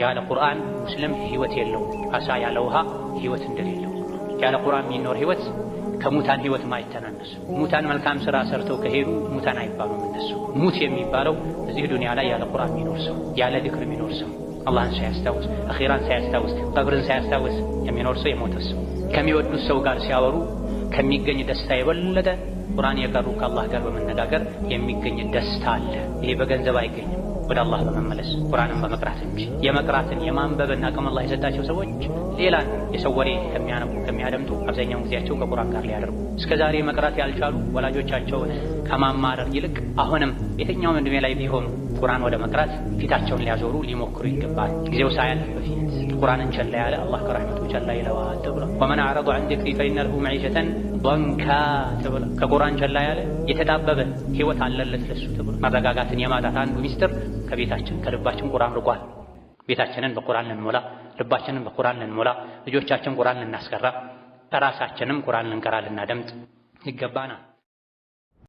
ያለ ቁርአን ሙስሊም ህይወት የለውም። አሳ ያለ ውሃ ህይወት እንደሌለው ያለ ቁርአን የሚኖር ህይወት ከሙታን ህይወት ማይተናነስ። ሙታን መልካም ስራ ሰርተው ከሄዱ ሙታን አይባሉም እነሱ። ሙት የሚባለው እዚህ ዱንያ ላይ ያለ ቁርአን የሚኖር ሰው፣ ያለ ዚክር የሚኖር ሰው፣ አላህን ሳያስታውስ፣ አኺራን ሳያስታውስ፣ ቀብርን ሳያስታውስ የሚኖር ሰው የሞተ ሰው። ከሚወዱት ሰው ጋር ሲያወሩ ከሚገኝ ደስታ የበለጠ ቁርአን የቀሩ ከአላህ ጋር በመነጋገር የሚገኝ ደስታ አለ። ይሄ በገንዘብ አይገኝም፣ ወደ አላህ በመመለስ ቁርአንን በመቅራት እንጂ። የመቅራትን የማንበብን አቅም አላህ የሰጣቸው ሰዎች ሌላን የሰው ወሬ ከሚያነቡ ከሚያደምጡ አብዛኛውን ጊዜያቸው ከቁርአን ጋር ሊያደርጉ። እስከ ዛሬ መቅራት ያልቻሉ ወላጆቻቸውን ከማማረር ይልቅ አሁንም የትኛውም ዕድሜ ላይ ቢሆኑ ቁርአን ወደ መቅራት ፊታቸውን ሊያዞሩ ሊሞክሩ ይገባል። ጊዜው ሳያልፍ በፊት ቁርአንን ቸላ ያለ አላህ ከረሕመቱ ቸላ ይለዋል ተብሏል። ومن أعرض عن ذكري فإن له معيشة ضنكا ተብሏል። ከቁርአን ቸላ ያለ የተጣበበ ህይወት አለለት ለሱ ተብሏል። መረጋጋትን የማጣት አንዱ ሚስጥር ከቤታችን ከልባችን ቁርአን ርቋል። ቤታችንን በቁርአን ልንሞላ፣ ልባችንን በቁርአን ልንሞላ፣ ልጆቻችን ቁርአን ልናስቀራ፣ ራሳችንም ቁርአን ልንቀራ ልናደምጥ ይገባናል።